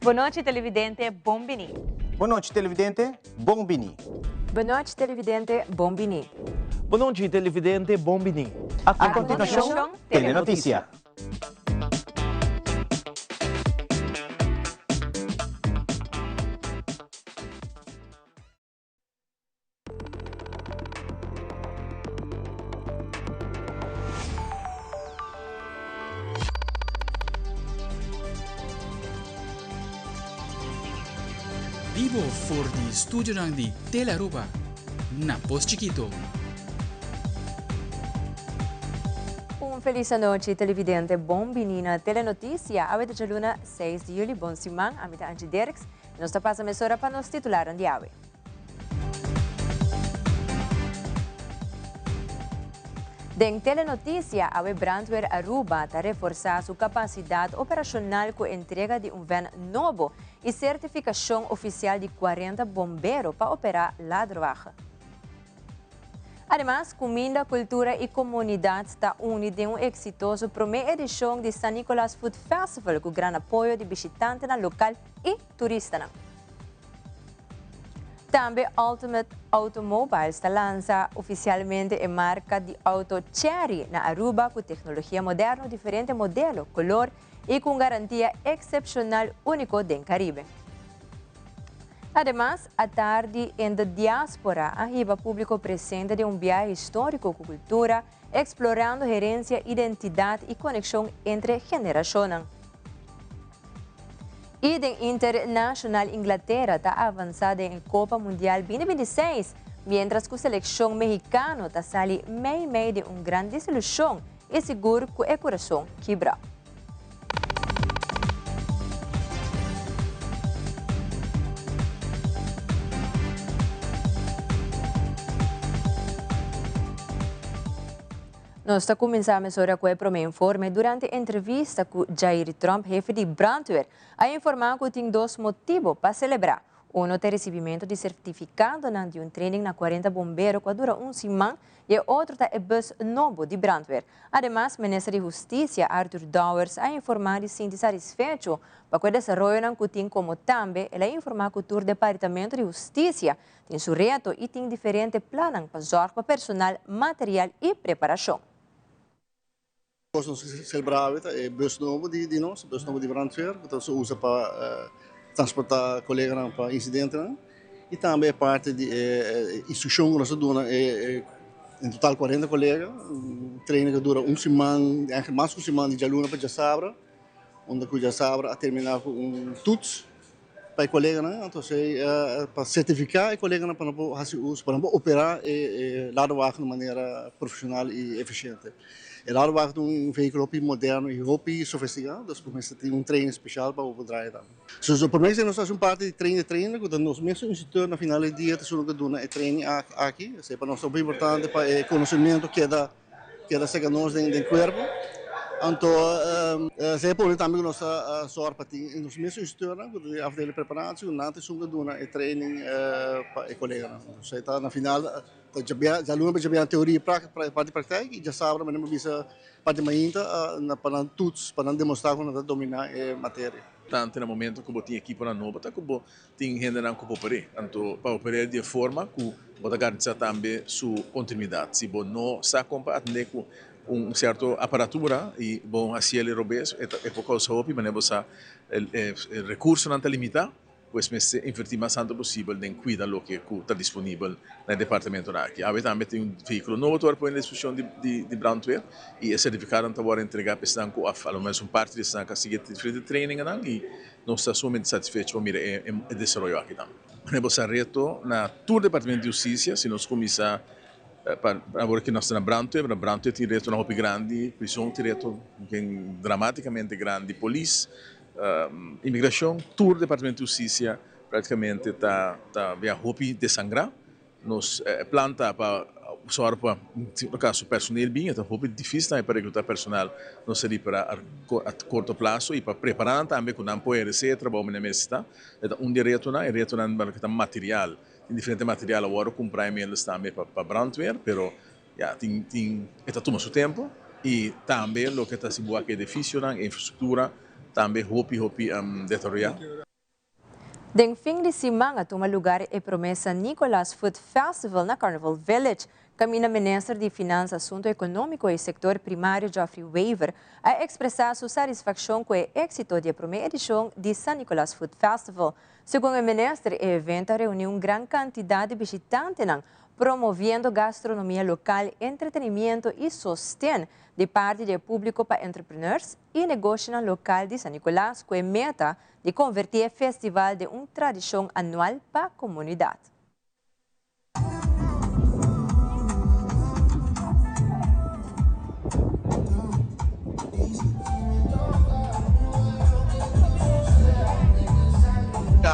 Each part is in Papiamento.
Bon nochi televidente, bon bini. Bon nochi televidente, bon bini. Bon nochi televidente, bon bini. Bon nochi televidente, bon bini. A continuacion, Telenoticia. Bibo for di studionan di Telearuba na Pos Chikito. Un feliz anochi televidente, bon bini na Telenoticia. Awe ta djaluna 6 di juli, bon siman. Ami ta Angie Derks. Nos ta pasa mesora pa nos titularnan di awe. Den Telenoticia awe Brandweer Aruba ta reforsa su capacidad operacional cu entrega di un van nobo y certificacion oficial di 40 bombero pa opera ladrowagen. Ademas, cuminda, cultura y comunidad ta uni den un exitoso prome edicion di San Nicolas Food Festival cu gran apoyo di bishitantenan local y turistanan. Tambe Ultimate Automobiles ta lansa oficialmente e marca di auto Chery na Aruba cu tecnologia moderno, diferente modelo, color y cu un garantia excepcional unico den Caribe. Ademas, atardi in the Diaspora a hiba publico presente den un biahe historico cu cultura, explorando herencia, identidad y conexion entre generacionnan. Y den Internacional Inglatera ta avansa den e Copa Mundial 2026, mientras cu seleccion Mexicano ta sali mei mei di un gran desilusion y sigur cu e curason kibra. Nos ta cuminsa mesora cu e prome informe. Durante entrevista cu Jair Tromp, hefe di brandweer, a informa cu tin dos motibo pa celebra. Uno ta e recibimento di certificadonan di un training na 40 bombero cu a dura un siman y e otro ta e bus nobo di brandweer. Ademas, Minister di Husticia Arthur Dowers a informa di sinti satisfecho pa cu e desaroyonan cu tin como tambe el a informa cu tur Departamento di Husticia tin su reto y tin diferente plannan pa zorg pa personal, material y preparacion. Cos nos celebra awe ta e bus nobo di nos, e bus nobo di brandweer cu ta usa pa transporta coleganan pa incidentenan y tambe e parti di e instruccion cu nos ta duna e en total 40 colega, un training cu a dura un siman, eigenlijk mas cu un siman di djaluna pa djasabra, unda cu djasabra a termina cu un toets pa e coleganan, anto esey pa certifica e coleganan pa nan por haci uso, pa nan por opera e ladderwagen di manera profesional y eficiente. E ladderwagen ta un vehiculo hopi moderno y hopi sofistica, dus bo mester tin un training special pa bo por draai tambe. So prome esey nos ta haci un parti di train the trainer cu ta nos mesun instructor na final di dia ta esun cu ta duna e training aki, esey pa nos ta hopi importante pa e conocimento keda. Keda seka nos den kuerpo. Anto esei e pone tambe ku nos ta sòrg pa tin nos mes instruktornan ku ta den afdeling preparatie ku nan ta esun ku ta duna e training pa e koleganan. Esei ta na final ta djaluna pa djabièrnè teoria i parti praktijk i djasabra manera mi a bisa parti mainta pa nan toets pa nan demostrá ku nan ta dominá e materia. Tantu na momento ku bo tin ekiponan nobo ta ku bo Tin hendenan ku por oper'é, anto pa oper'é di e forma ku bo ta garantisá tambe su kontinuidat. Si bo no sa kon pa atendé ku un sierto aparatura i bo hasiel e robes, e ta e por kousa hopi, manera bo sa e rekursonan ta limitá, pues mester invertí mas tantu posibel den kuida loke ku ta disponibel na e departamentonan aki. Awe tambe tin un vehíkulo nobo ta wòrdu pone na disposishon di brandweer i e sertifikadonan ta wòrdu entregá pa esnan ku òf alomenos un parti di esnan ku a sigui e diferente trainingannan i Nos ta sumamente satisfecho pa mira e desaroyo aki tambe. Manera bo sa reto na tur departamento di hustisia, si nos kuminsá pa awor ki nos ta na brandweer, na brandweer tin retonan hopi grandi, prison tin reto dramaticamente grandi, polis, imigrashon, tur departamento di hustisia praktikamente ta ta hopi desangrá. Nos plan ta pa sòru pa un kaso personel bin, e ta hopi difísil tambe pa rekrutá personal nos ta ripará a korto plaso i pa prepará nan tambe ku nan por ehersé e trabou manera mester ta. E ta un di e retonan, e retonan pa loke ta material, tin diferente material a wòrdu kumprá inmiddels tambe pa brandweer, pero ya tin tin e ta tuma su tempu i tambe loke ta si bo wak e edifisionan, e infrastruktura tambe hopi hopi deteriorá. Den fin di siman a tuma lugar e prome San Nicolas Food Festival na Carnival Village. Caminda Minister di Finansa, Asunto Economico y Sector Primario Geoffrey Wever a expresa su satisfaccion cu e exito di e prome edicion di San Nicolas Food Festival. Segun e minister, e evento a reuni un gran cantidad di bishitantenan, promoviendo gastronomia local, entretenimiento y sosten di parti di e publico pa entrepreneurs y negoshinan local di San Nicolas cu e meta di converti e festival den un tradicion anual pa comunidad.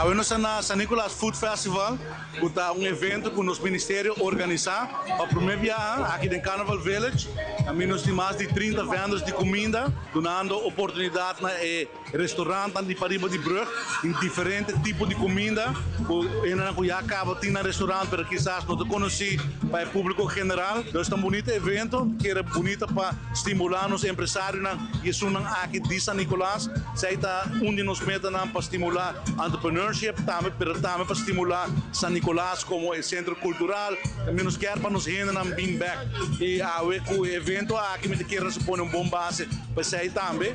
Awe nos ta na San Nicolas Food Festival ku ta un evento ku nos ministerio organisá pa promé biaha aki den Carnival Village. Ami nos tin mas di 30 vendors di kuminda dunando oportunidat na e Restaurantnan di pariba di brug tin diferente tipo di cuminda cu hendenan cu ya caba tin nan restaurant pero kisas no ta conoci pa e publico general. Dus ta un bunita evento, kere bunita pa stimula nos empresarionan y esunnan aki di San Nicolas. Esey ta un di nos metanan pa stimula entrepreneurship tambe pero tambe pa stimula San Nicolas como e centro cultural. Tambe nos kier pa nos hendenan bin bek y awe cu e evento aki mi ta kere nos a pone un bon base pa esey tambe.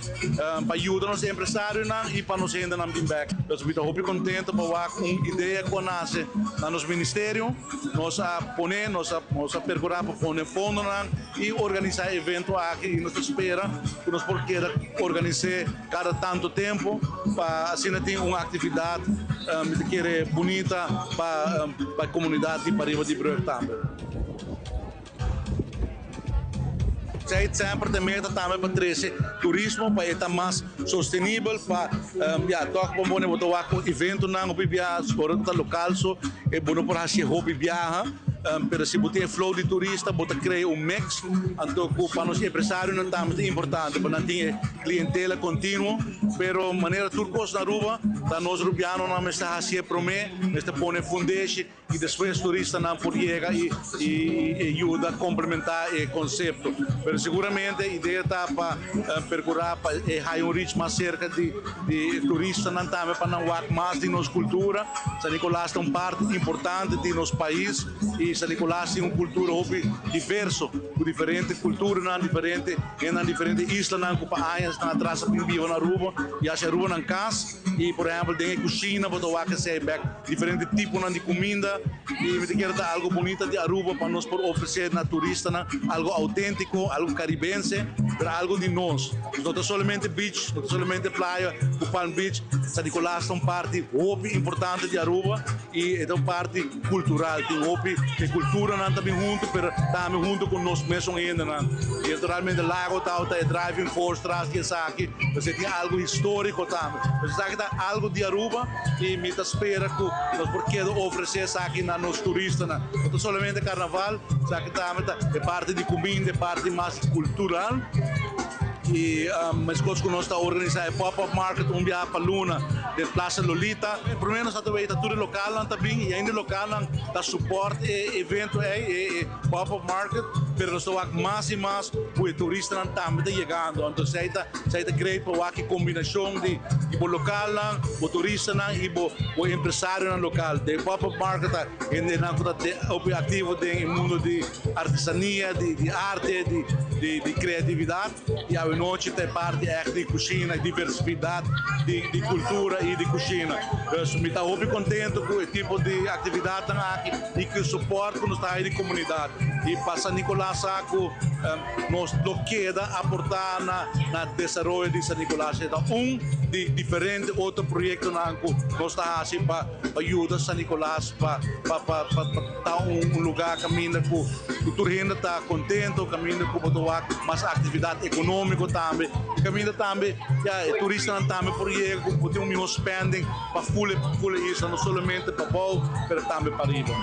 Pa yuda nos empresarionan y pa nos hendenan bin bek. Nos mi ta hopi contento pa wak un idea cu a nace na nos ministerio. Nos a pone, nos a nos a percura pa pone fondonan y organisa e evento aki y nos ta spera cu nos por keda organise cada tanto tempo pa asina tin un actividad mi ta kere bunita pa pa e comunidad di pariba di brug tambe. Esei semper ta e meta tambe pa trese turismo pa e ta mas sostenibel pa ya tòg bo pone bo ta wak ku eventonan hopi biaha ora ku ta lokal so e bo no por hasi hopi biaha pero si bo tin e flow di turista bo ta krea un mix anto ku pa nos empresarionan tambe ta importante pa nan tin e klientela kontinuo pero manera tur kos na Aruba ta nos rubianonan mester hasi e promé mester pone fundeshi. Y despues turistanan por yega y y yuda complementa e concepto. Pero seguramente e idea ta pa percura pa e haya un reach mas cerca di di turistanan tambe pa nan wak mas di nos cultura. San Nicolas ta un parti importante di nos pais y San Nicolas tin un cultura hopi diverso cu diferente culturanan, diferente hendenan, diferente islanan cu pa añasnan atras a bin biba na Aruba y haci Aruba nan cas. Y por ehempel den e cushina bo ta wak esey bek diferente tiponan di cuminda y mi ta kere ta algo bunita di Aruba pa nos por ofrece na turistanan algo autentico, algo caribense, pero algo di nos. No ta solamente beach, no ta solamente playa cu Palm Beach, San Nicolas ta un parti hopi importante di Aruba y e ta un parti cultural, tin hopi e culturanan ta bin hunto pero tambe hunto cu nos mesun hendenan y naturalmente Lago ta e driving force tras di esaki, pues e tin algo historico tambe. Pues esaki ta algo di Aruba y mi ta spera cu nos por keda ofrece esaki na nos turistanan. No ta solamente carnaval, esaki tambe ta e parti di cuminda, e parti mas cultural. Y mescos cu nos ta organisa e pop-up market un biaha pa luna den Plaza Lolita. Prome nos a ta weta tur e localnan ta bin y ainda e localnan ta support e evento ey, e pop-up market, pero nos ta wak mas y mas cu e turistanan tambe ta yegando. Anto esey ta esey ta great pa wak e combinacion di bo localnan, bo turistanan y bo empresarionan local. Den pop-up market ta hendenan cu ta hopi activo den e mundo di artesania, di arte, di creatividad y awenochi ta e parti echt di cushina y diversifidat di cultura y di cushina. Dus mi ta hopi contento cu e tipo di actividadnan aki y cu e support cu nos ta haya di comunidad. Y pa San Nicolas sa cu nos lo keda aporta na desaroyo di San Nicolas. E ta un di diferente otro proyectonan cu nos ta haci pa yuda San Nicolas pa pa Ta un lugar caminda cu tur hende ta contento, caminda cu bo ta wak mas actividad economico tambe y caminda tambe ya e turistanan tambe por yega cu bo tin un miho spending pa ful e isla, no solamente pa bou pero tambe pa riba.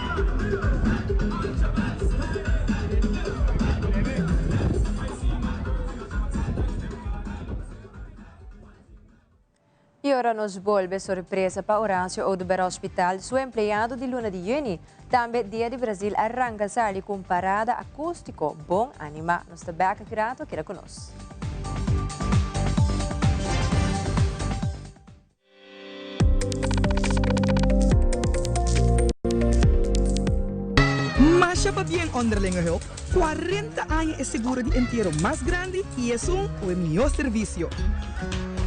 Y ora nos bolbe sorpresa pa Horacio Oduber Hospital, su empleado di luna di juni, tambe Dia di Brasil a ranca sali cu un parada acustico bon anima. Nos ta bek aki rato, keda cu nos. pabien Onderlinge Hulp, 40 aña e seguro di entiero mas grandi y esun cu e mihor servicio.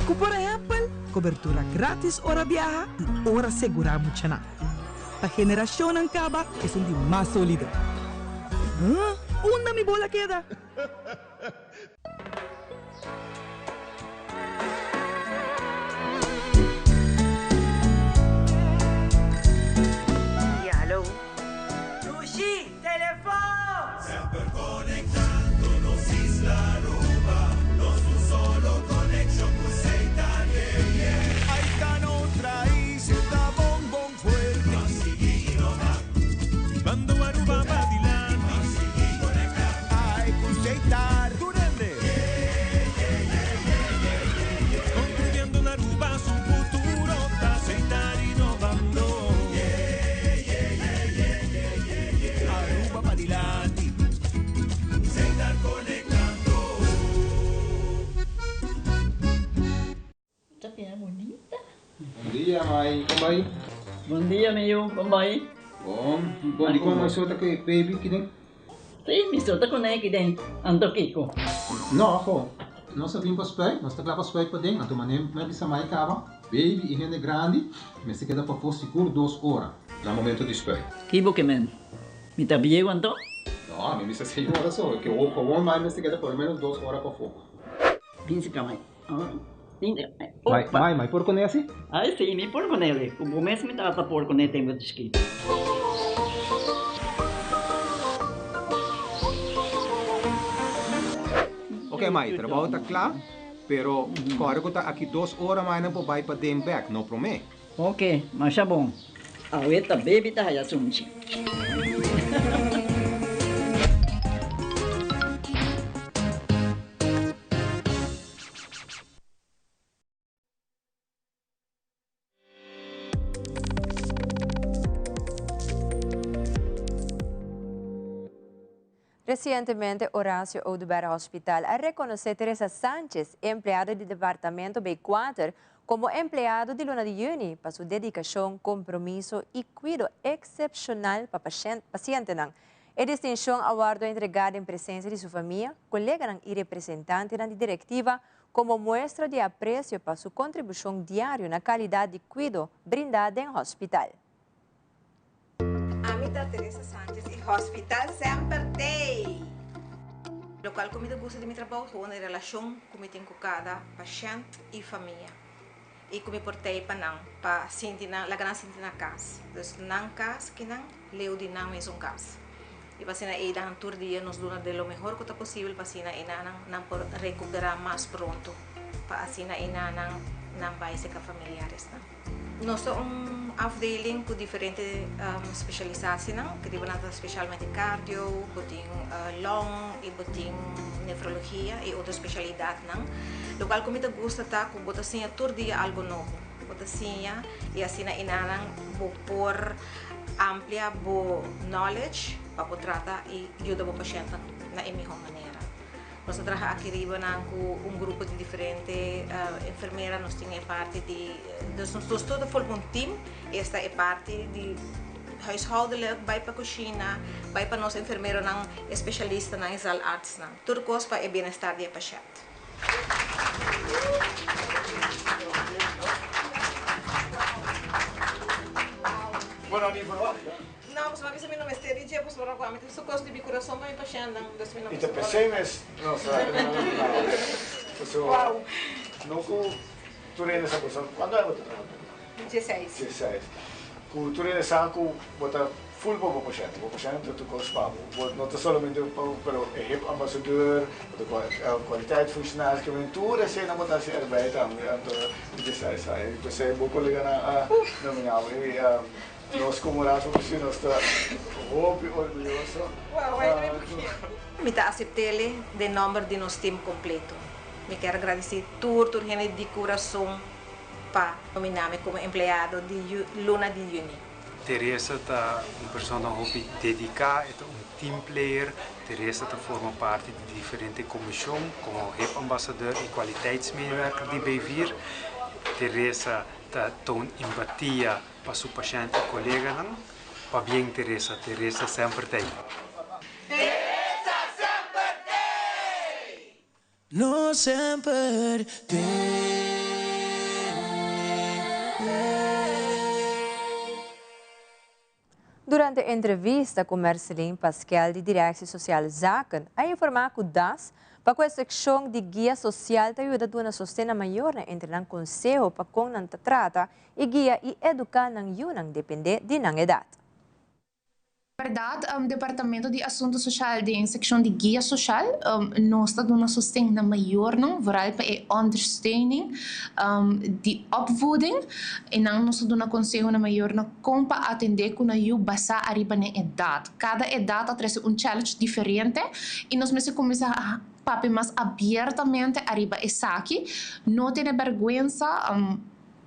Cu por ehempel, cobertura gratis ora biaha y ora segura muchanan. Pa generacionnan caba esun di mas solido. Huh? Unda mi bola keda? Dushi, telefon! Semper conectando nos isla Aruba, nos un solo conexion cu Setar, yeah, yeah. Ay ta nos raiz, e ta bon bon fuerte. Pa sigui innova. Bando Aruba pa dilanti. Pa sigui conecta. Ay cu Setar. Tur hende. Yeah, yeah, yeah, yeah, yeah, yeah, yeah. Construyendo un Aruba su futuro ta Setar innovando. Yeah, yeah, yeah, yeah, yeah, yeah, yeah. Aruba pa dilanti. Setar conectando. Ta bira bunita. Bon dia, mai. Kon bai? Bon dia, mi yu. Kon bai? Bon. Bon, dikon mai so ta ku e baby ki den? Si, mi so ta kuné ki den. Anto kiko? No, aho. Nos a bin pa spuit. Nos ta kla pa spuit paden. Anto manera mi a bisa mai kaba, baby i hende grandi mester keda pafó sigur dos ora na momento di spuit. Ki bo ke men? Mi ta bieu anto? No, mi bisa seis ora so. Ke gewoon mai mester keda por lo menos dos ora pafó. Bin si ka mai. Mai, mai, mai por kuné asi? Ai si, mi por kuné li. Ku bo mes mi tata por kuné tempu di chikitu. Ok mai, trabou ta kla, pero kòrda ku ta aki dos ora mai nan por bai paden bèk, no promé. Ok, masha bon. Awe ta baby ta haya sunchi. Recientemente Horacio Oduber Hospital a reconoce Teresa Sanchez, empleado di Departamento B kuater, como empleado di luna di juni pa su dedicacion, compromiso y cuido excepcional pa pacientenan. E distincion a wordo entrega den presencia di su famia, coleganan y representantenan di directiva como muestra di aprecio pa su contribucion diario na calidad di cuido brinda den hospital. Ami ta Teresa Sanchez y Hospital semper t'ey! Locual cu mi ta gusta di mi trabou ta won e relacion cu mi tin cu cada pashent y famia y cu mi por t'ey pa nan pa sinti nan laga nan sinti na cas. Dus nan cas kinan leu di nan mesun cas. Y pa asina ey dan tur dia nos duna de lo mehor cu ta posibel pa asina ey nan nan por recupera mas pronto pa asina ey nan nan bay seca familiaresnan. Nos ta un afdeling cu diferente specialisatienan, cu riba nan ta specialmente cardio, bo tin long y bo tin nefrologia y otro specialidadnan. Locual cu mi ta gusta ta cu bo ta siña tur dia algo nobo. Bo ta siña y asina inanan bo por amplia bo knowledge pa bo trata y yuda bo pashentnan na e miho manera. Nos ta traha aki riba nan ku un grupo di diferente enfermera, nos tin e parti di, dus nos tur ta forma un team, esta e parti di huishoudelijk, bai pa kushina, bai pa nos enfermeronan, e spesialistanan, e zaalartsnan. Tur kos pa e bienestar di e pashènt. No, pasobra mi bisa mi no mester di dje, pasobra ku ami ta su kos di mi kurason pa mi pashèntnan, dus mi no I ta p'esei mes nos a Pasobra no ku tur hende sa bo, kuantu aña bo ta traha tur? Dieseis. Dieseis. Ku tur hende sa ku bo ta ful pa bo pashènt, bo pashènt ta tur kos pa bo. Bo no ta solamente pa bo, pero e hep ambasador, bo ta kwaliteitsfunctionaris, ke men tur eseinan bo ta hasi erbij tambe, anto mi dieseis aña. I p'esei bo koleganan a nominá bo. Nos como Raad van Bestuur nos ta hopi orguyoso. Mi ta aceptele den nomber di nos team completo. Mi kier agradeci tur tur hende di curason pa nomina mi como empleado di luna di juni. Teresa ta un persona hopi dedica, e ta un team player. Teresa ta forma parti di diferente comision como hip ambassadeur y kwaliteitsmedewerker di B-vier. Teresa ta toon empatia Pa su pashènt i koleganan, pabien Teresa, Teresa semper ta ei. Nos semper t'ei. Durante entrevista ku Merceline Paskel di Directie Sociale Zaken a informá ku das pa ku e sekshon di guia sosial ta yuda duna sosten na mayornan entre nan konseho pa kon nan ta trata i guia i eduká nan yunan dependé di nan edat. Berdad, Departamento di Asunto Social den seccion di Guia Social nos ta duna sosten na mayornan, vooral pa e ondersteuning di opvoeding. Enan nos ta duna conseho na mayornan con pa atende cu nan yu basa ariba nan edad. Cada edad ta trece un challenge diferente y nos mester cuminsa papia mas abiertamente ariba esaki. No tene berguensa.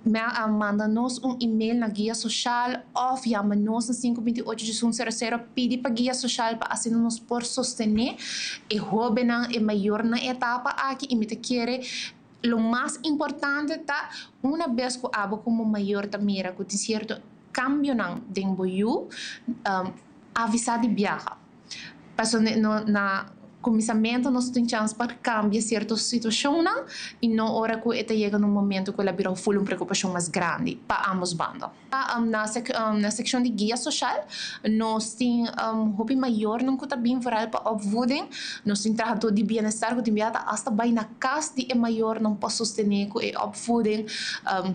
Manda nos un email na Guia Social of yama nos na sinku binti ocho diesun sero sero pidi pa Guia Social pa asina nos por sostené e hóbennan, e mayornan e etapa aki i mi ta kere lo mas importante ta una bes ku abo komo mayor ta mira ku tin sierto kambionan den bo yu avisá di biaha. Pasobra na kuminsamentu nos tin chans pa kambia sierto situashonnan i no ora ku e ta yega na un momentu ku el a bira ful un preokupashon mas grandi pa ambos banda. Na sekshon di guia soshal nos tin hopi mayornan ku ta bin vooral pa opvoeding. Nos tin trahadó di bienestar ku tin bia ta asta bai na kas di e mayornan pa sostené ku e opvoeding.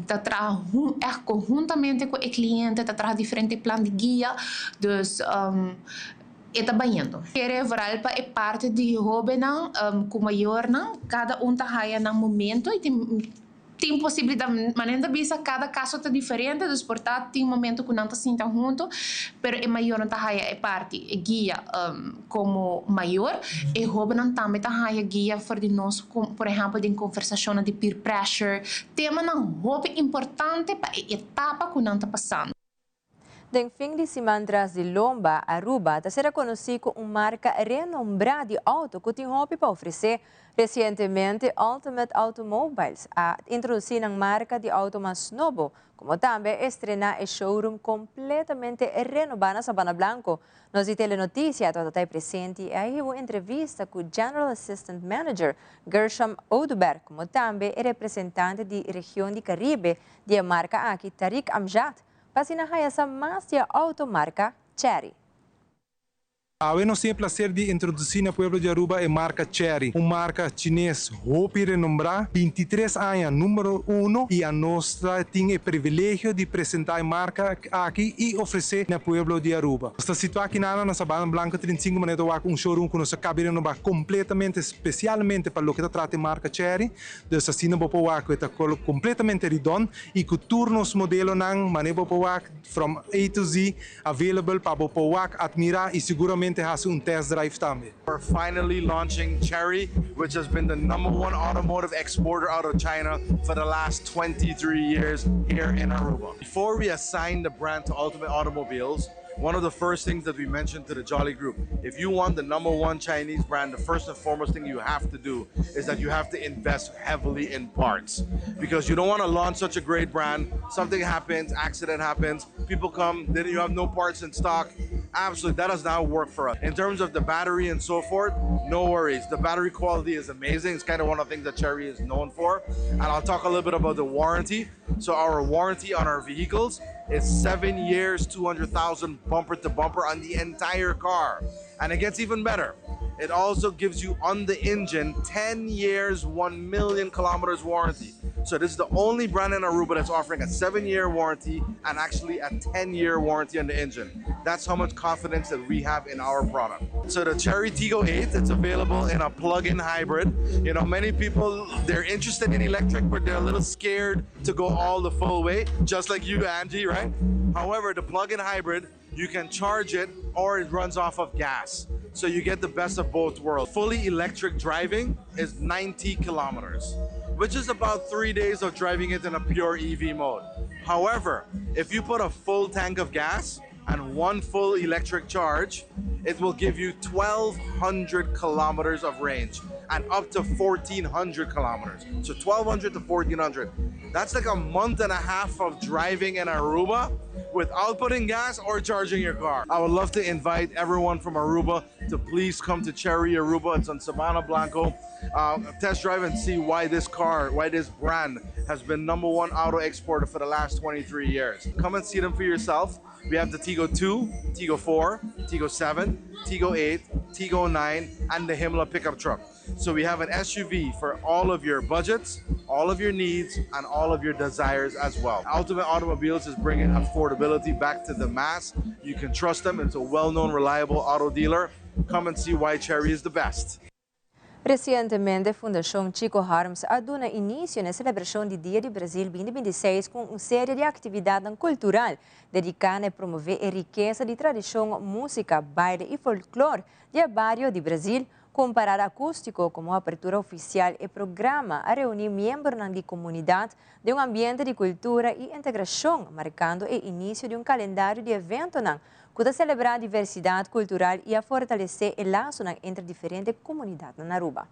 Ta traha ègt konhuntamente ku e kliente, ta traha diferente plan di guia. Dus E ta bayendo. Kere vooral pa e parti di hobennan cu mayornan, cada un ta haya nan momento y tin tin posibilidad, manera ta bisa cada caso ta diferente, dus por ta tin momento cu nan ta sinta hunto, pero e mayornan ta haya e parti, e guia como mayor, e hobennan tambe ta haya guia for di nos, por ehempel den conversacionnan di peer pressure, temanan hopi importante pa e etapa cu nan ta pasando. Den fin di siman tras di lomba, Aruba ta ser konosí ku un marka renombrá di outo ku tin hopi pa ofresé. Resientemente Ultimate Automobiles a introdusí nan marka di outo mas nobo, komo tambe a estrená e showroom kompletamente renobá na Sabana Blanco. Nos di Telenoticia tabata ta presente i a hiba un entrevista ku General Assistant Manager Gershom Oduber, komo tambe e representante di region di Caribe di e marka aki Tariq Amjad. Pa asina haya sa mas di e auto marca Chery. Awe nos tin e placer di introduci na pueblo di Aruba e marca Chery, un marca Chines hopi renombra, bintitres aña numero uno y anos ta tin e privilegio di presenta e marca aki y ofrece na pueblo di Aruba. Nos ta situa aki nana na Sabana Blanco 35 manera ta wak un showroom cu nos a cabi renoba completamente specialmente pa loke ta trata e marca Chery, dus asina bo por wak cu e ta completamente ridon Y cu tur nos modelonan, mane bo por wak, from A to Z, available pa bo por wak, admira y seguramente haci un test drive tambe. We're finally launching Chery, which has been the number one automotive exporter out of China for the last 23 years here in Aruba. Before we assigned the brand to Ultimate Automobiles, one of the first things that we mentioned to the Jolly Group, if you want the number one Chinese brand, the first and foremost thing you have to do is that you have to invest heavily in parts. Because you don't want to launch such a great brand, something happens, accident happens, people come, then you have no parts in stock. Absolutely, that does not work for us. In terms of the battery and so forth, no worries. The battery quality is amazing. It's kind of one of the things that Chery is known for. And I'll talk a little bit about the warranty. So our warranty on our vehicles is 7 years, 200,000 bumper to bumper on the entire car. And it gets even better. It also gives you on the engine 10 years, 1 million kilometers warranty. So this is the only brand in Aruba that's offering a 7-year warranty and actually a 10-year warranty on the engine. That's how much confidence that we have in our product. So the Chery Tiggo 8, it's available in a plug-in hybrid. You know, many people, they're interested in electric, but they're a little scared to go all the full way, just like you, Angie, right? However, the plug-in hybrid, you can charge it or it runs off of gas. So you get the best of both worlds. Fully electric driving is 90 kilometers, which is about 3 days of driving it in a pure EV mode. However, if you put a full tank of gas and one full electric charge, it will give you 1,200 kilometers of range and up to 1,400 kilometers. So 1,200 to 1,400. That's like a month and a half of driving in Aruba without putting gas or charging your car. I would love to invite everyone from Aruba to please come to Chery Aruba. It's on Sabana Blanco. Test drive and see why this car, why this brand has been number one auto exporter for the last 23 years. Come and see them for yourself. We have the Tiggo 2, Tiggo 4, Tiggo 7, Tiggo 8, Tiggo 9, and the Himla pickup truck. So we have an SUV for all of your budgets, all of your needs, and all of your desires as well. Ultimate Automobiles is bringing affordability back to the mass. You can trust them. It's a well-known, reliable auto dealer. Come and see why Chery is the best. Recientemente, Fundacion Chico Harms a duna inicio na celebracion di Dia di Brasil 2026 cu un serie di actividad cultural dedica na promove e rikesa di tradicion, musica, baile y folklore di bario di Brasil. Cu un parada acustico como apertura oficial, e programa a reuni miembronan di comunidad den un ambiente di cultura y integracion, marcando e inicio di un calendario di evento cu ta celebra diversidad cultural y a fortalece e laso entre diferente comunidad na Aruba.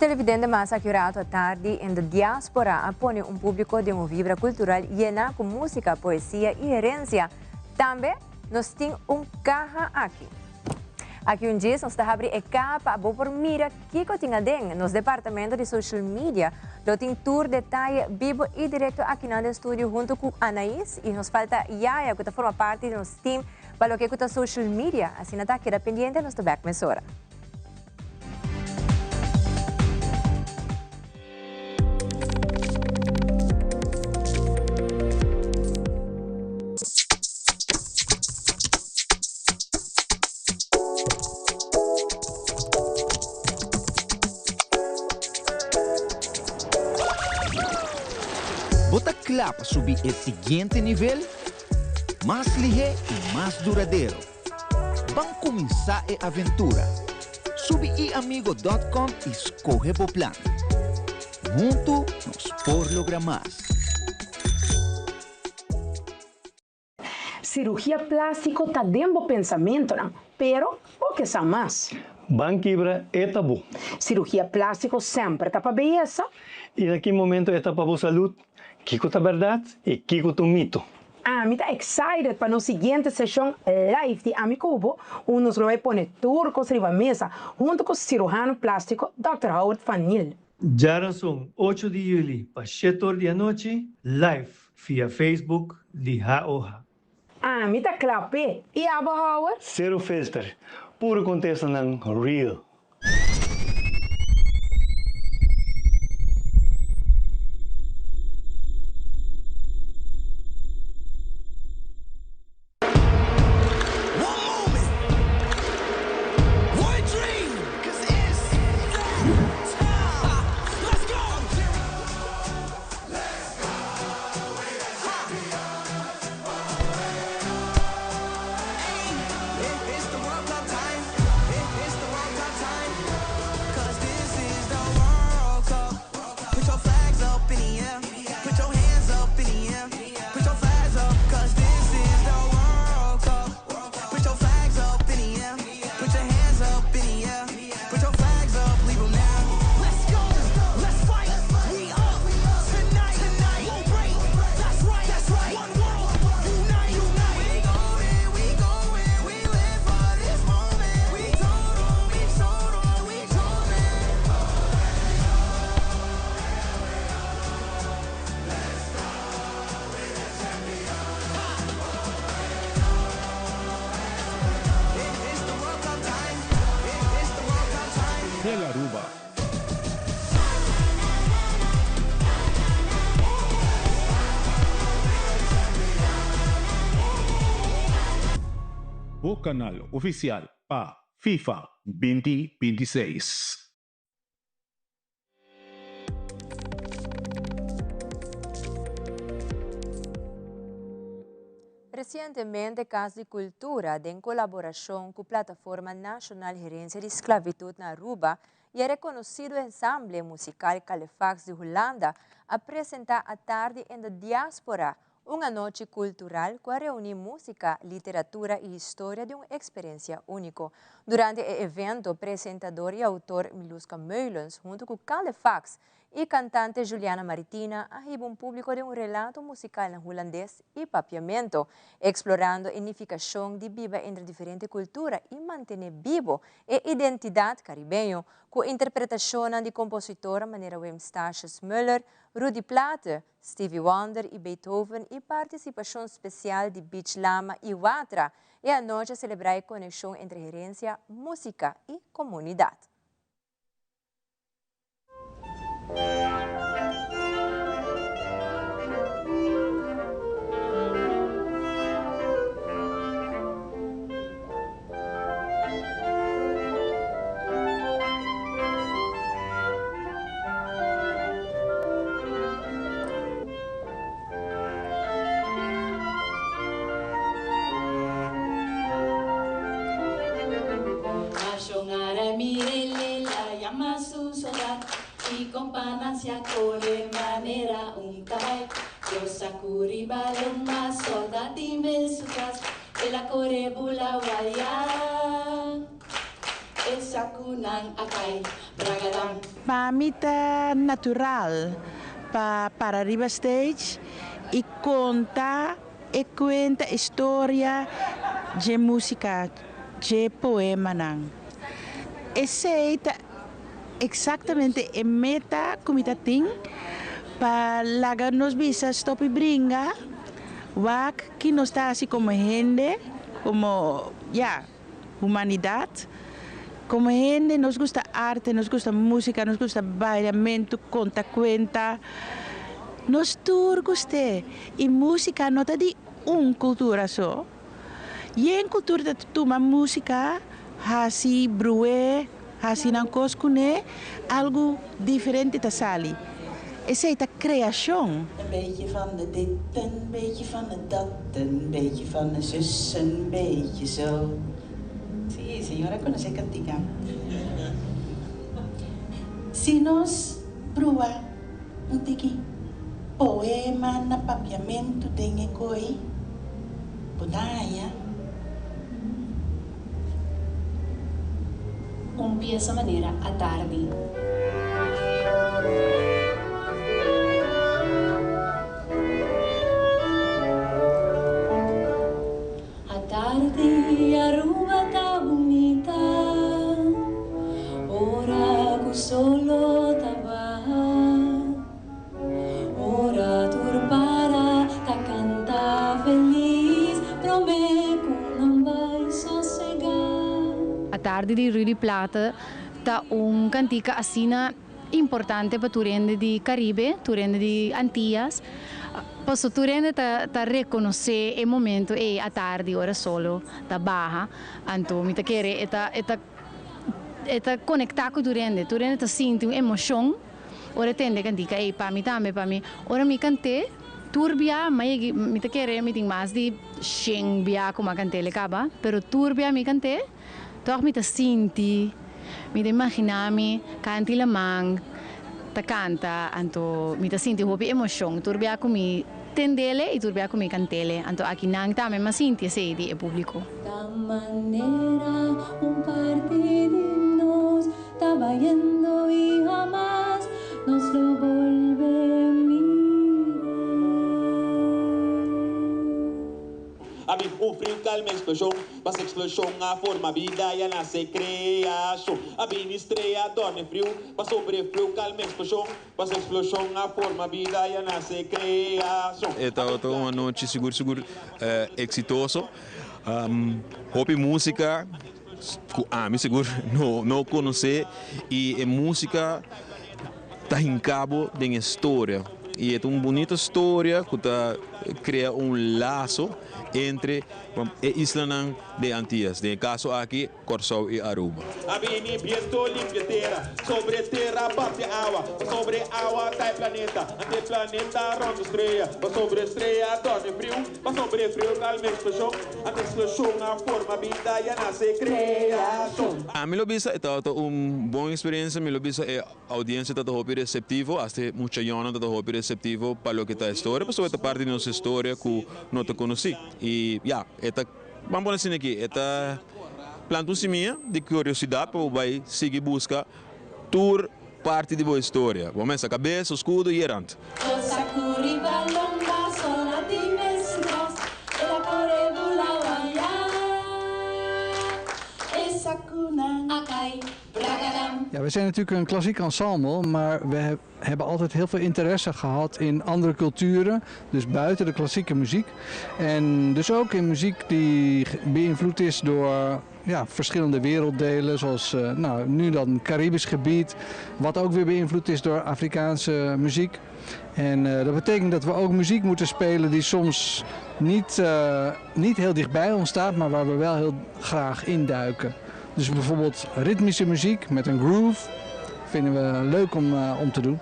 televidente mas aki rato atardi in de diaspora a pone un publico den un vibra cultural yena cu musica, poesia y herencia. Tambe nos tin un caha aki. Aki un djis nos ta habri e caha pa bo por mira kico tin aden. Nos departamento di social media lo tin tur detaye bibo y directo akinan den studio hunto cu Anais y nos falta Yaya cu ta forma parti di nos team pa loke cu ta social media. Asina ta, keda pendiente, nos ta bek mesora. Bo ta kla pa subi e siguiente nivel? Mas lihé i mas duradero. Ban kuminsá e aventura! Subi iamigo dòt kòm i skohe bo plan. Huntu nos por logra mas! Sirugia plástiko ta den bo pensamentonan, pero bo ke sa mas. Ban kibra e tabú. Sirugia plástiko semper ta pa beyesa? I na ki momento e ta pa bo salud? Kiko ta bèrdat i kiko ta un mito? Ami ta excited pa nos siguiente seshon live di Ami Ku Bo, unda nos lo bai pone tur kos riba mesa huntu ku siruhano plástiko Dòkter Howard van Niel. Djarason ocho di juli pa shete or di anochi live via Facebook di HOH. Ami ta kla p'e, i abo Howard? Zero filter, puro contestanan real. Tele Aruba. Bo canal oficial pa FIFA 2026. Resientemente Cas di Cultura den colaboracion cu Plataforma Nacional Herencia di Sclavitud na Aruba y e reconocido ensamble musical Calefax di Hulanda a presenta Atardi in de Diaspora, un anochi cultural cu a reuni musica, literatura y historia den un experiencia unico. Durante e evento, presentador y autor Miluska Meulens hunto cu Calefax y cantante Juliana Maritina a hiba un publico den un relato musical na Hulandes y Papiamento, explorando e nificacion di biba entre diferente cultura y mantene bibo e identidad Caribeño, cu interpretacionnan di compositor manera Wim Statius Muller, Rudy Plaate, Stevie Wonder y Beethoven y participacion special di Beach Lama y Watra. E anochi a celebra e conexion entre herencia, musica y comunidad. E sakunan a kai, bragadam. Pa mi ta natural pa para riba stage i konta e kuenta, e storia dje músika, dje poemanan. Esei ta eksaktamente e meta ku mi ta tin pa laga nos bisa stop i bringa, wak ki nos ta hasi komo hende, komo, ya, humanidat. Komo hende nos gusta arte, nos gusta músika, nos gusta bailamentu, konta kuenta. Nos tur gust'é. I músika no ta di un kultura so. Yen kultura ta tuma músika, hasi bru'é, hasi nan kos kuné, algu diferente ta sali. Esei ta kreashon. Een beetje van de dit, een beetje van de dat, een beetje van de zus, een beetje zo. Sí, señora conoce cantica. Si nos brua un tiki poema na papiamentu den e koe, bo ta haña. Un piesa manera Atardi. Atardi Aruba ta bunita ora cu solo ta baha ora tur para ta canta feliz prome cu nan bay sosega. Atardi di Rudy Plaate ta un cantica asina importante pa tur hende di Caribe, tur hende di Antillas, paso tur hende ta ta reconoce e momento ey atardi ora solo ta baha, anto mi ta kere e ta e ta e ta conecta cu tur hende, tur hende ta sinti un emocion ora e tende e cantica ey, pa mi tambe, pa mi ora mi cant'e tur bia mi a yegi mi ta kere mi tin mas di shen bia cu mi a cant'el caba, pero tur bia mi cant'e. Tòg mi ta sinti, mi ta imaginá mi kanti laman ta kanta, anto mi ta sinti hopi emoshon tur bia ku mi tendele i tur bia ku mi kantele. Anto aki nan tambe m'a sinti esei di e públiko. Ta manera un parti di nos ta bayendo i hamas nos lo bolbe mira. A bin un friu kalma eksploshon, pas eksploshon a forma bida i a nase kreashon. A bini strea dòrne friu, pasobra e friu kalma eksploshon, pas eksploshon a forma bida i a nase kreashon. E tabata un anochi sigur sigur eksitoso. Hopi músika ku ami sigur no konosé i e músika ta hinká bo den e storia. I e ta un bunita storia ku ta krea un laso entre e islanan den Antias, den e kaso aki Kòrsou i Aruba. A bini biento limpia tera, sobre tera papia awa, pa sobre awa ta e planeta, ante e planeta rond e strea, pa sobre strea torna e friu, pa sobre friu kalma eksploshon, ante eksploshon a forma bida i a nase kreashon. Ami lo bisa e tabata un bon eksperensia, mi lo bisa e audiencia ta ta hopi receptivo, hasta e mucha yònnan ta ta hopi receptivo pa loke ta e storia, pasobra e ta parti di nos historia ku no ta konosí. I ya, e ta, ban pone asina aki, e ta planta un simia di kuriosidat pa bo bai sigui buska tur parti di bo historia. Bo mester kabes, oskudo i e rant. Ja, we zijn natuurlijk een klassiek ensemble, maar we hebben altijd heel veel interesse gehad in andere culturen. Dus buiten de klassieke muziek. En dus ook in muziek die beïnvloed is door ja, verschillende werelddelen, zoals eh, nou, nu dan Caribisch gebied, wat ook weer beïnvloed is door Afrikaanse muziek. En eh, dat betekent dat we ook muziek moeten spelen die soms niet, eh, niet heel dichtbij ons staat, maar waar we wel heel graag induiken. Dus bijvoorbeeld ritmische muziek met een groove vinden we leuk om, om te doen.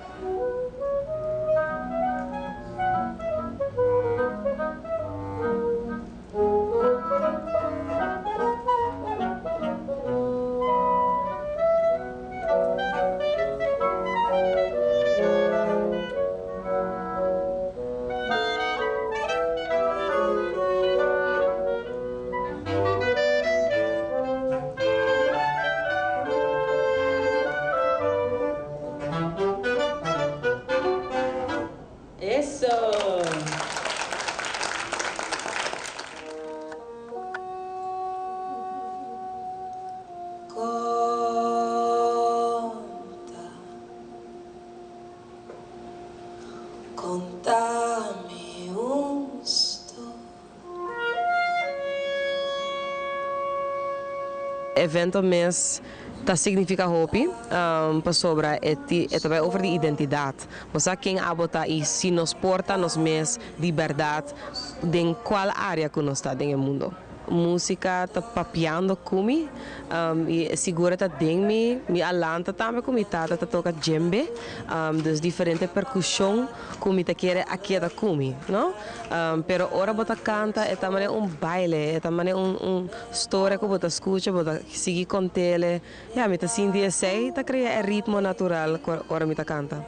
Eso! Konta, konta mi un storia. Evento mes ta significa hopi pasobra e e ta bay over di identidad. Bo sa ken abo ta y si nos por ta nos mes di berdad den cual area cu nos ta den e mundo. Musica ta papiando cu mi y sigur e ta den mi. Mi a lanta tambe cu mi tata ta toca djembe, dus diferente percusion cu mi ta kere a keda cu mi, no? Pero ora bo ta canta e ta manera un baile, e ta manera un un storia cu bo ta scucha, bo ta sigui contele. Ya, mi ta sinti esey ta crea e ritmo natural cu ora mi ta canta.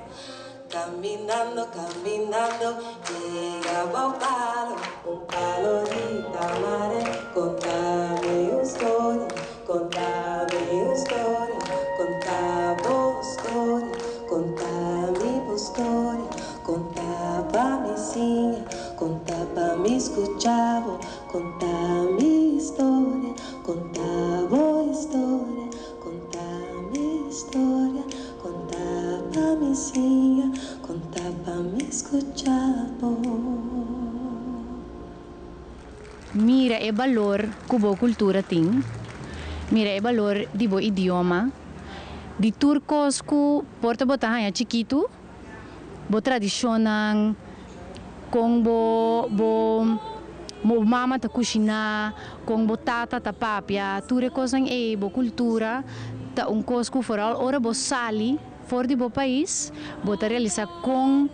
Caminando, caminando, yega un palo, un palo di tamare, contame un storia, contame un storia, conta bo storia, conta mi bo storia, conta pa mi siña, conta pa mi scucha bo, conta mi historia, conta bo historia, conta mi historia, conta pa mi siña, conta pa mi scucha bo. Mira e balor ku bo kultura tin, mira e balor di bo idioma, di tur kos ku por ta bo ta haña chikitu, bo tradishonnan, kon bo bo bo mama ta kushiná, kon bo tata ta papia, tur e kosnan ei, bo kultura ta un kos ku foral ora bo sali for di bo pais bo ta realisá kon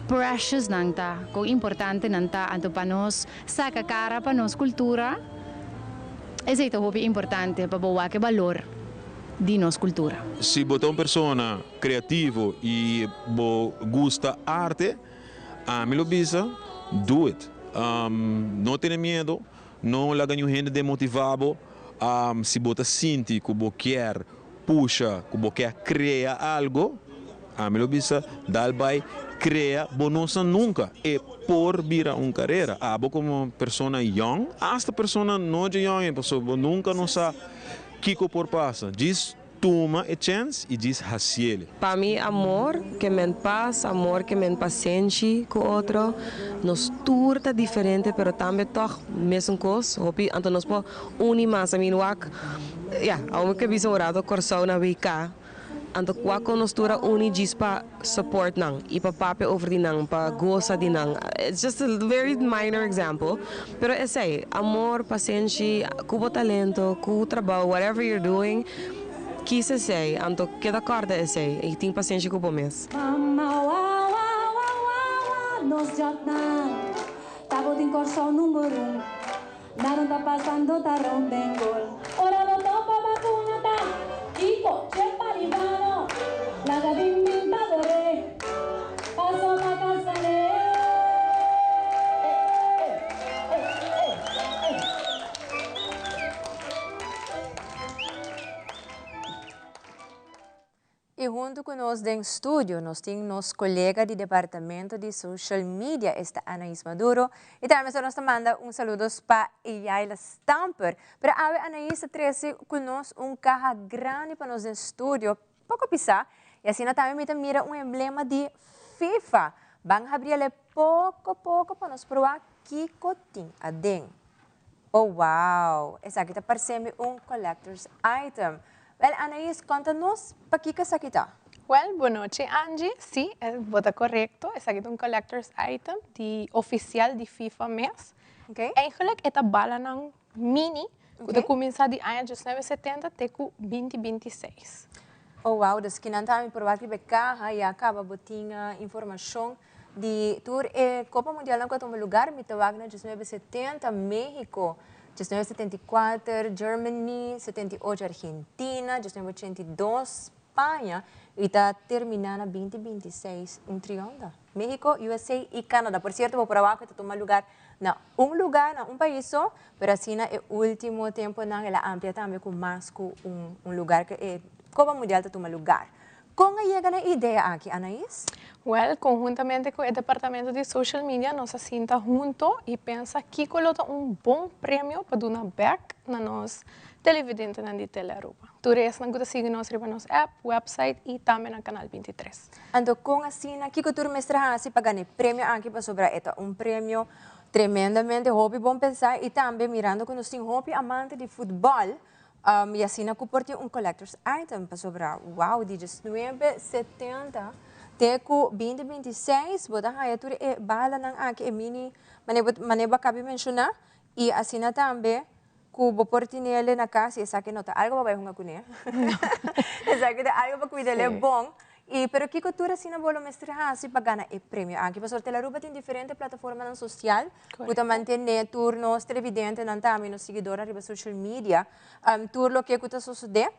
precious nan ta, kon importante nan ta, anto pa nos Saca cara pa nos cultura, esey ta hopi importante pa bo wak e balor di nos cultura. Si bo ta un persona creativo y bo gusta arte, ami lo bisa, do it. No tene miedo, no laga niun hende demotiva bo. Si bo ta sinti cu bo kier pusha, cu bo kier crea algo, ami lo bisa, dal bay crea, bo no sa nunca, e por bira un carera. Abo como persona young, hasta persona no dje young, pasobra bo nunca no sa kico por pasa. Djis tuma e chens y djis haciele. Pa mi amor ke men pas, amor ke men pasenshi ku otro. Nos tur ta diferente pero tambe tòg mesun kos. Hopi anto nos por uni mas. I mean wak, ya, awor mi ke bisa un rato Kòrsou na WK. Anto wak kon nos tur a uni djis pa support nan i pa papia over di nan, pa gosa di nan. It's just a very minor example, pero esei, amor, pasenshi, ku bo talento, ku trabou, whatever you're doing, kis esei, anto keda kòrda esei i tin pasenshi ku bo mes. Mama wawa wawa wa nos jòtnan ta bo tin Kòrsou number un Nan ta pasando ta rond den gol. Ora bo topa bakuna ta kiko che palibano laga bin bin pa bore paso pa kasale. Y hunto cu nos den studio nos tin nos colega di departamento di social media, esta Anaís Maduro. Y tambe so nos ta manda un saludos pa Yaila Stamper. Pero awe Anaís ta trece cu nos un caha grandi pa nos den studio, poco pisa. Y asina tambe mi ta mira un emblema di FIFA. Ban habriele poco poco pa nos proba kico tin aden. Oh wow! Esaki ta parse mi un collector's item. Wel Anaís, konta nos pakiko esaki ta? Wel, bonochi Angie. Sí, bo ta korekto. Esaki ta un collector's item di ofisial di FIFA mes. Eigenlijk e ta balanan mini ku ta kuminsá di aña diesnuebe setenta te ku binti binti seis. Oh wow, dus kinan ta mi por wak riba e kaha ya kaba bo tin informashon Di tur e Copa Mundialnan cu a tuma lugar, mi ta wak na 1970, Mexico, 1974, Germany, 78, Argentina, 1982, Spaña, y ta termina na 2026, un trionda, Mexico, USA y Canada. Por cierto, bo por a wak cu ta tuma lugar na un lugar, na un pais so, pero asina e ultimo temponan el a amplia tambe cu mas cu un lugar cu e Copa Mundial ta tuma lugar. Kon a yega na e idea aki, Anais? Wel, conhuntamente cu e departamento di social media nos a sinta hunto y pensa kico lo ta un bon premio pa duna bek na nos televidentenan di Telearuba. Tur esnan cu ta sigui nos riba nos app, website y tambe na Canal 23. Anto con asina, kico tur mester haci pa gana e premio aki pasobra e ta un premio tremendamente hopi bon pensa y tambe mirando cu nos tin hopi amante di futbol, Y asina cu por tin un collector's item pasobra wow di diesnuebe setenta te cu binti bintiseis bo ta haya tur e balanan aki e mini mane bo a cabi menciona y asina tambe cu bo por tinele na cas y esaki no ta algo pa bay hunga cune esaki ta algo pa cuidele bon Y pero kico tur asina bo lo mester haci pa gana e premio aki? Pasobra Telaruba tin diferente plataformanan social cu ta mantene tur nos televidentenan tambe, nos siguidornan riba social media, tur loke cu ta sosode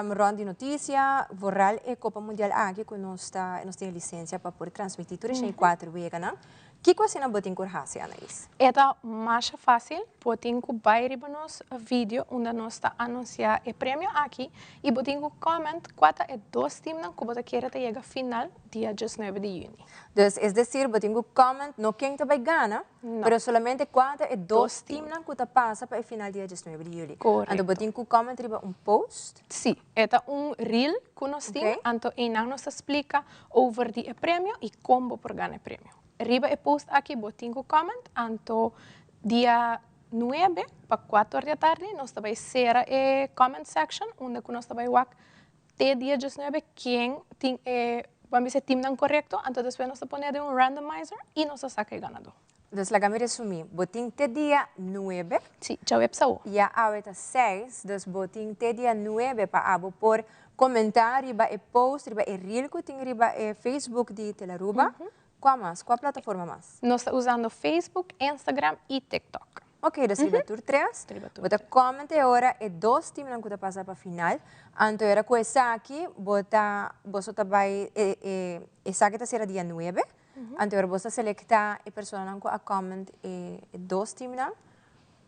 rond di noticia, vooral e Copa Mundial aki cu nos ta, nos tin e licencia pa por transmiti tur e shen y cuater weganan. Kico asina bo tin cur haci, Anaís? E ta masha facil. Bo tin cu bay riba nos video unda nos ta anuncia e premio aki y bo tin cu comment cua ta e dos teamnan cu bo ta kere ta yega final dia diesnuebe di juni. Dus es decir bo tin cu comment no ken ta bay gana, pero solamente cua ta e dos teamnan cu ta pasa pa e final dia diesnuebe di juli. Correcto. Anto bo tin cu comment riba un post. Si, e ta un reel cu nos tin, anto eynan nos ta splica over di e premio y con bo por gana e premio. Riba e post aki bo tin cu comment, anto dia nuebe pa cuatro or di atardi nos ta bay cera e comment section unda cu nos ta bay wak te dia diesnuebe ken tin e ban bisa e teamnan corecto, anto despues nos ta pone den un randomizer y nos ta saca e ganador. Dus laga mi resumi, bo tin te dia nuebe. Si, djaweps awo. Ya awe ta seis, dus bo tin te dia nuebe pa abo por comenta riba e post, riba e reel cu tin riba e Facebook di Telaruba. Cua mas? Cua plataforma mas? Nos ta usando Facebook, Instagram y TikTok. Ok, dus riba tur tres. Bo ta comment e ora e dos teamnan cu ta pasa pa final. Anto era cu esaki bo ta, boso ta bay, e, e, esaki ta sera dia nuebe. Anto ora bo ta selecta e personanan cu a comment e dos teamnan,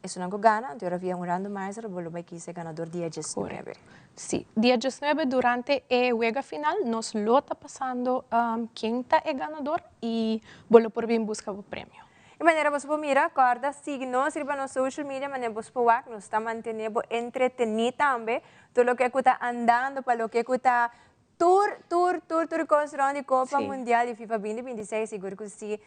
esunnan cu gana, anto ora via un randomizer bo lo bay kies e ganador dia diesnuebe. Si, dia diesnuebe durante e wega final nos lo ta pasando ken ta e ganador y bo lo por bin busca bo premio. E manera boso por mira, corda sigui nos riba nos social media manera boso por wak, nos ta mantene bo entreteni tambe, tur loke cu ta andando pa loke cu ta Tur, tur, tur, tur kos rond di Copa Mundial di FIFA 2026, sigur ku si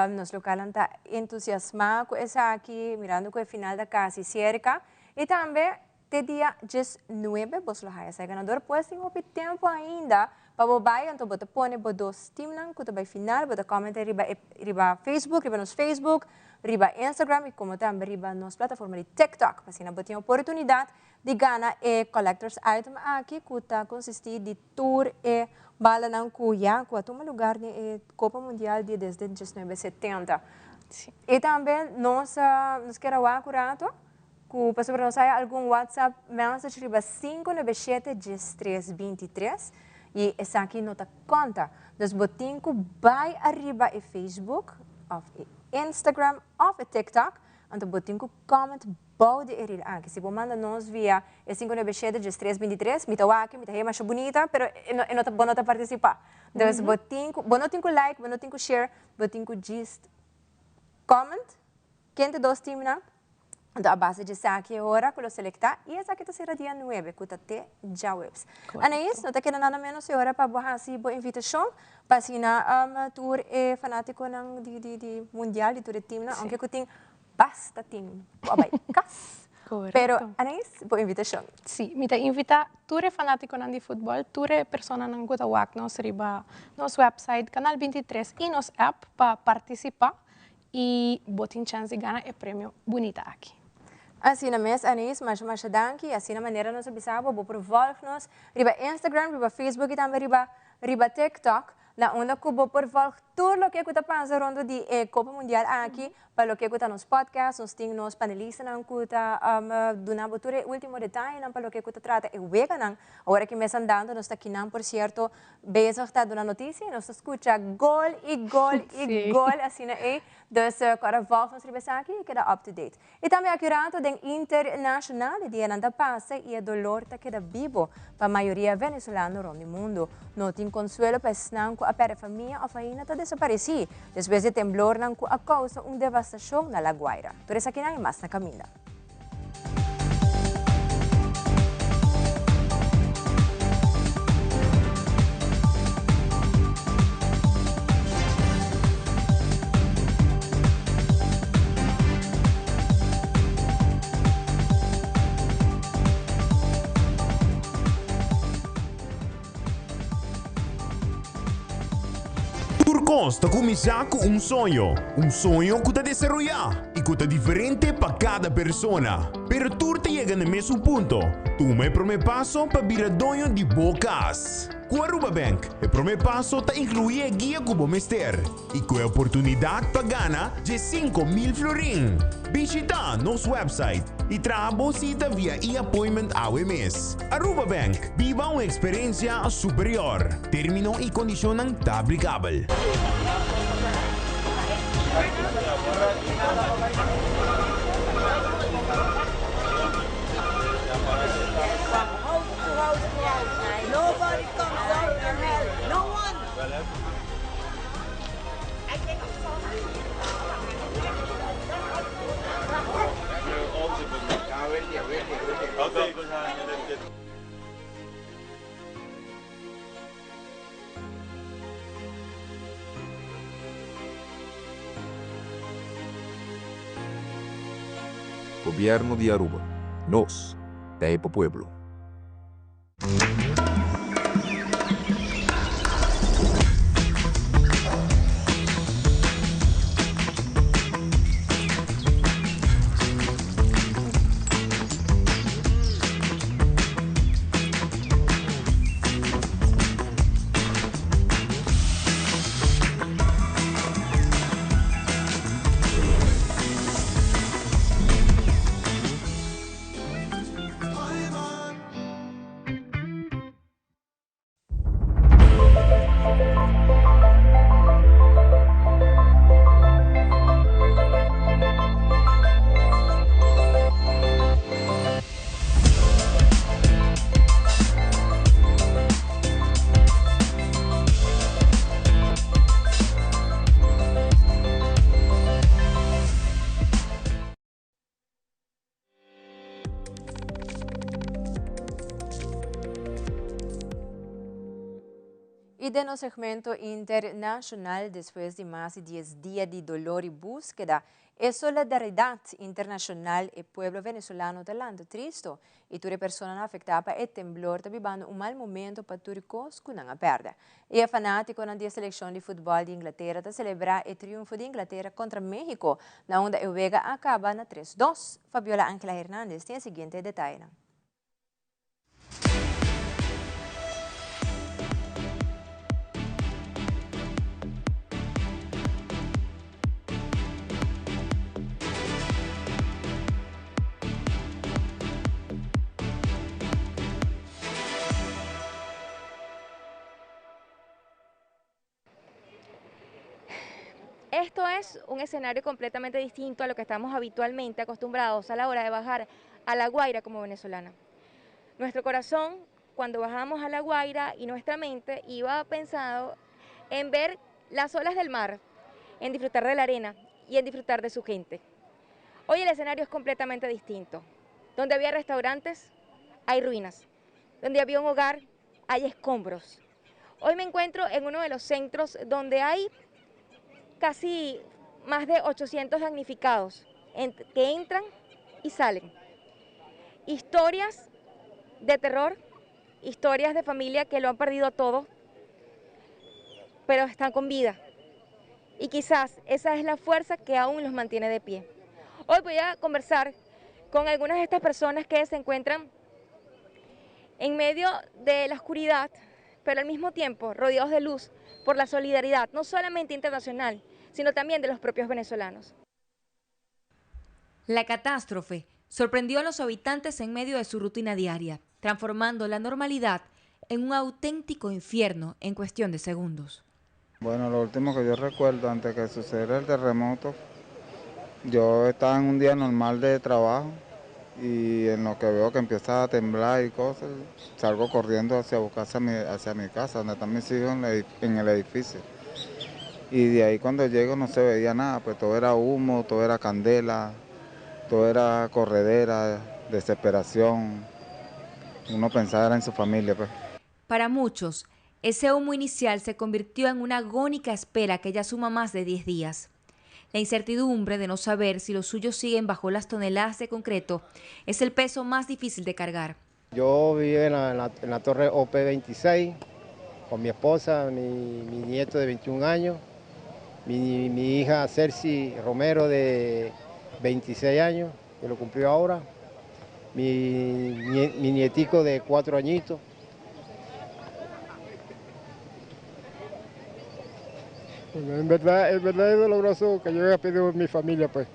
nos lokalnan ta entusiasmá ku esaki, mirando ku e final ta kasi serka. I tambe te dia diesnuebe bos lo haya sa e ganador, pues tin hopi tempu ainda pa bo bai, anto bo ta pone bo dos teamnan ku ta bai final, bo ta comment riba e riba Facebook, riba nos Facebook, riba Instagram i komo tambe riba nos plataforma di TikTok, pa asina bo tin oportunidat Di gana e collectors item aki cu ta consisti di tur e balanan cu ya cu a tuma lugar den e Copa Mundial di desde diesnuebe setenta. Y tambe nos nos kier a wak un rato cu pasobra nos haya algun WhatsApp message riba sinku nuebe shete diestres bintitres y esaki no ta conta. Dus bo tin cu bay ariba e Facebook of e Instagram of e TikTok anto bo tin cu comment Bou di e reel aki. Si bo manda nos via e sinku nuebe shete diestres bintitres, mi ta wak, mi ta hei masha bunita, pero e no e no ta bo no ta partisipá. Dus bo tin ku bo no tin ku like, bo no tin ku share, bo tin ku djis comment ken ta dos teamnan. Anto a base di esaki e ora ku lo selektá i esaki ta sera dia nuebe ku ta te djaweps. Anaís, no ta keda nada ménos e ora pa bo hasi bo invitashon pa asina tur e fanátikonan di di di mundial di tur e teamnan, ounke ku tin Basta tin cu a bay cas. Pero Anaís, bo invitacion. Sí, mi ta invita tur e fanaticonan di futbol, tur e personanan cu ta wak nos riba nos website, Canal 23 y nos app pa participa y bo tin chance di gana e premio bunita aki. Asina mes Anaís, masha masha danki. Asina manera nos a bisa bo, bo por volg nos riba Instagram, riba Facebook y tambe riba riba TikTok, na unda cu bo por volg. tur loke ku ta pasa rondo di e Kopa Mundial aki, pa loke ku ta nos podcast, nos tin nos panelistanan ku ta duna bo tur e ultimo detayenan pa loke ku ta trata e weganan. Awor aki mes andando nos ta kinan por sierto bezig ta duna notisia i nos ta skucha gol i gol i gol asina ei. Dus kòrda vòlg nos riba esaki i keda up to date. I tambe aki rato den internacional e dianan ta pasa i e dolor ta keda bibo pa mayoria venezolano rond di mundo. No tin consuelo pa esnan cu a perde famia of ainda ta desapareci despues di temblornan cu a causa un devastacion na La Guaira. Tur esakinan i mas na caminda. Tur kos ta kuminsá ku un soño, un soño ku ta desaroyá i ku ta diferente pa kada persona. Pero tur ta yega na e mesun punto, tuma e promé paso pa bira doño di bo kas. Ku Aruba Bank, e promé paso ta inkluí e guia ku bo mester i ku e oportunidat pa gana 15,000 florin. Bishitá nos website i traha bo sita via e-appointment awe mes. Aruba Bank, biba un eksperensia superior. Término i kondishonnan ta aplikabel. Gobierno di Aruba. Nos ta e pa pueblo. Y den nos segmento internacional, despues di mas di dies dia di dolor y buskeda, e solidaridad internacional e pueblo venezolano ta lanta tristo y tur e personanan afecta pa e temblor ta bibando un mal momento pa tur cos cu nan a perde. Y e fanaticonan di e seleccion di futbol di Inglatera ta celebra e triunfo di Inglatera contra Mexico na unda e wega a caba na tres dos. Fabiola Angela Hernandez tin e siguiente detayenan. Esto es un escenario completamente distinto a lo que estamos habitualmente acostumbrados a la hora de bajar a La Guaira como venezolana. Nuestro corazón, cuando bajamos a La Guaira y nuestra mente iba pensado en ver las olas del mar, en disfrutar de la arena y en disfrutar de su gente. Hoy el escenario es completamente distinto. Donde había restaurantes, hay ruinas. Donde había un hogar, hay escombros. Hoy me encuentro en uno de los centros donde hay casi más de 800 damnificados que entran y salen. Historias de terror, historias de familia que lo han perdido todo, pero están con vida. Y quizás esa es la fuerza que aún los mantiene de pie. Hoy voy a conversar con algunas de estas personas que se encuentran en medio de la oscuridad, pero al mismo tiempo rodeados de luz, por la solidaridad, no solamente internacional, sino también de los propios venezolanos. La catástrofe sorprendió a los habitantes en medio de su rutina diaria, transformando la normalidad en un auténtico infierno en cuestión de segundos. Bueno, lo último que yo recuerdo antes que sucediera el terremoto, yo estaba en un día normal de trabajo y en lo que veo que empieza a temblar y cosas, salgo corriendo hacia buscar hacia mi casa, donde están mis hijos en el edificio. Y de ahí cuando llego no se veía nada, pues todo era humo, todo era candela, todo era corredera, desesperación. Uno pensaba era en su familia, pues. Para muchos, ese humo inicial se convirtió en una agónica espera que ya suma más de 10 días. La incertidumbre de no saber si los suyos siguen bajo las toneladas de concreto es el peso más difícil de cargar. Yo vivo en la torre OP26 con mi esposa, mi nieto de 21 años, mi hija Cerci Romero de 26 años, que lo cumplió ahora, mi nietico de 4 añitos. Bueno, en verdad es doloroso que yo haya pedido a mi familia, pues.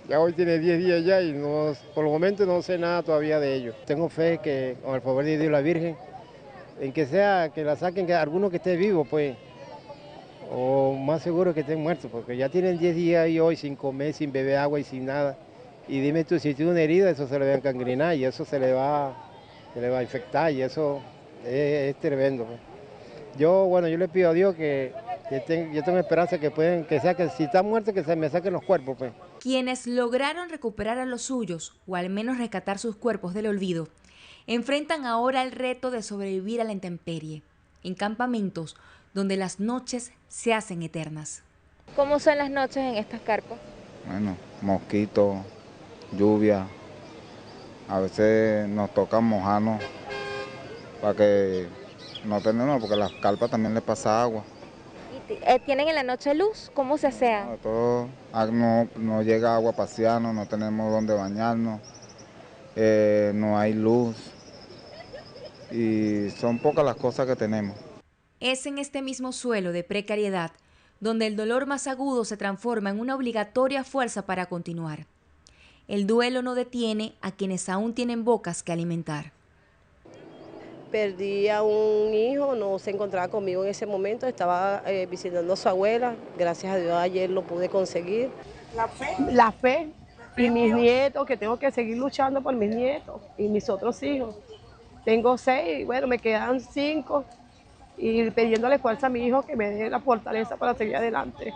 Ya hoy tiene 10 días ya y no, por el momento no sé nada todavía de ellos. Tengo fe que con el favor de Dios y la Virgen, en que sea, que la saquen, que alguno que esté vivo, pues, o más seguro que estén muertos, porque ya tienen 10 días y hoy sin comer, sin beber agua y sin nada. Y dime tú, si tiene una herida, eso se le va a encangrenar y eso se le va a infectar y eso es tremendo, pues. Yo le pido a Dios que yo tengo esperanza que pueden, que sea, que si están muertos, que se me saquen los cuerpos, pues. Quienes lograron recuperar a los suyos, o al menos rescatar sus cuerpos del olvido, enfrentan ahora el reto de sobrevivir a la intemperie, en campamentos donde las noches se hacen eternas. ¿Cómo son las noches en estas carpas? Bueno, mosquitos, lluvia, a veces nos toca mojarnos para que no tenemos, porque a las carpas también les pasa agua. ¿Y tienen en la noche luz? ¿Cómo se asea? No, todo, ah, no, no llega agua pa' asearnos, no tenemos dónde bañarnos, no hay luz y son pocas las cosas que tenemos. Es en este mismo suelo de precariedad donde el dolor más agudo se transforma en una obligatoria fuerza para continuar. El duelo no detiene a quienes aún tienen bocas que alimentar. Perdí a un hijo, no se encontraba conmigo en ese momento, estaba visitando a su abuela, gracias a Dios ayer lo pude conseguir. La fe. La fe y mis nietos, que tengo que seguir luchando por mis nietos y mis otros hijos. Tengo 6, bueno, me quedan 5 y pidiéndole fuerza a mi hijo que me dé la fortaleza para seguir adelante.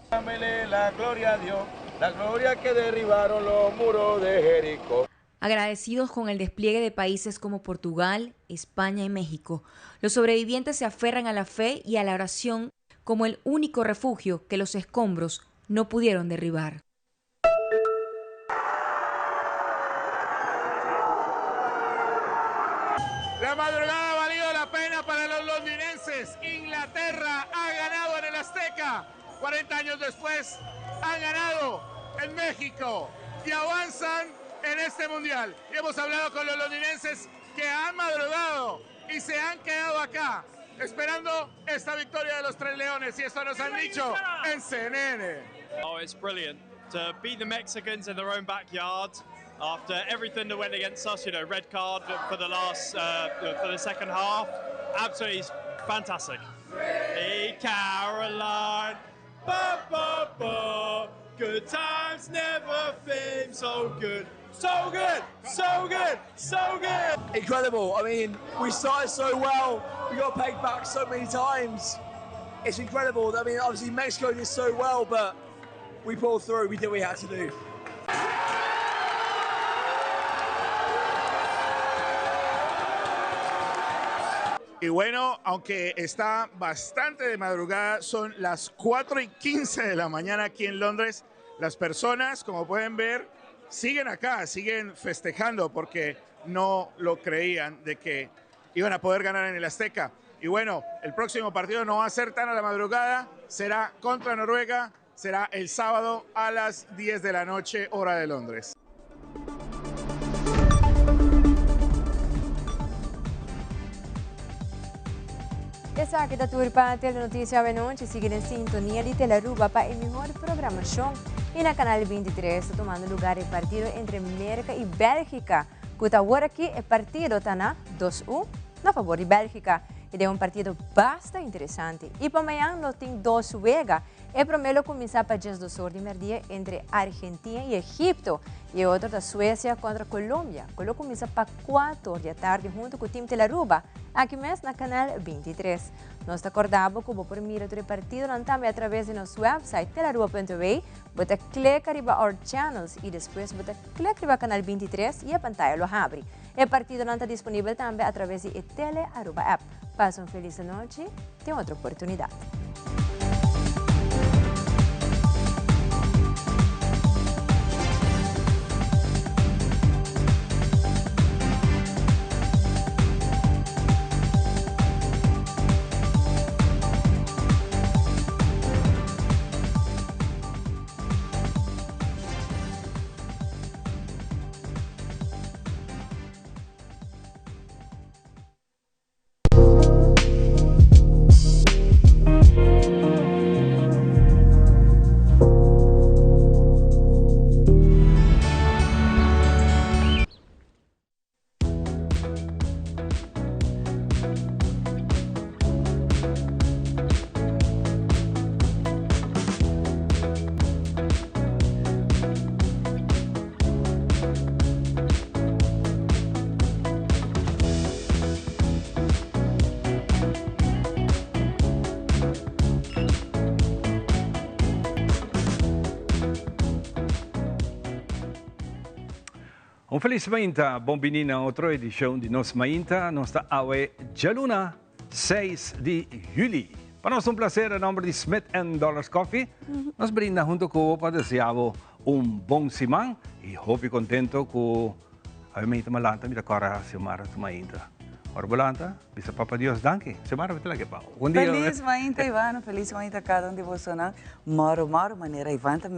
Dámele la gloria a Dios, la gloria que derribaron los muros de Jericó. Agradecidos con el despliegue de países como Portugal, España y México, los sobrevivientes se aferran a la fe y a la oración como el único refugio que los escombros no pudieron derribar. La madrugada ha valido la pena para los londinenses. Inglaterra ha ganado en el Azteca. 40 años después han ganado en México y avanzan en este mundial. Y hemos hablado con los londinenses que han madrugado y se han quedado acá esperando esta victoria de los Tres Leones. Y esto nos han dicho en CNN. Oh, it's brilliant to beat the Mexicans in their own backyard after everything that went against us, red card for the last, for the second half. Absolutely fantastic. Hey, Caroline, ba, ba, ba. Good times never fame so good. So good, so good, so good. Incredible. We started so well. We got pegged back so many times. It's incredible. Obviously Mexico did so well, but we pulled through. We did what we had to do. Y bueno, aunque está bastante de madrugada, son las 4:15 de la mañana aquí en Londres. Las personas, como pueden ver, siguen acá, siguen festejando porque no lo creían de que iban a poder ganar en el Azteca. Y bueno, el próximo partido no va a ser tan a la madrugada, será contra Noruega, será el sábado a las 10 de la noche, hora de Londres. Esaki ta tur pa Telenoticia awenochi. Sigui den sintonia di Telearuba pa e mihor programacion. Y na Canal 23 ta tumando lugar e partido entre Merca y Belgica, cu ta awor aki e partido ta na dos u na fabor di Belgica. Y den un partido basta interesante. Y pa mañan lo tin dos wega. E prome lo cuminsa pa 12 or di merdia entre Argentina y Egipto. Y e otro ta Suecia contra Colombia, cu lo cuminsa pa 4 or di atardi hunto cu Team Telearuba. Aki mes na Canal 23. Nos ta corda bo cu bo por mira tur e partidonan tambe a traves di nos website telarua.w. Bo ta click ariba Our Channels y despues bo ta click riba Canal 23 y e pantaya lo habri. E partidonan ta disponibel tambe a traves di e Tele Aruba app. Pasa un feliz anochi, te un otro oportunidad. Un felis mainta, bon bini na otro edicion di Nos Mainta. Nos ta awe djaluna 6 di juli. Pa nos un placer a nomber di Smith and Dollars Coffee. Nos brinda hunto cu bo pa desea bo un bon siman y hopi contento cu awe mainta mi a lanta mi ta cora Xiomara su mainta. Ora bo lanta bisa Papa Dios danki. Xiomara mi ta laga e pao. Bon dia. Feliz mainta Ivano, feliz mainta cada un di bosonan. Moro moro manera Ivan ta.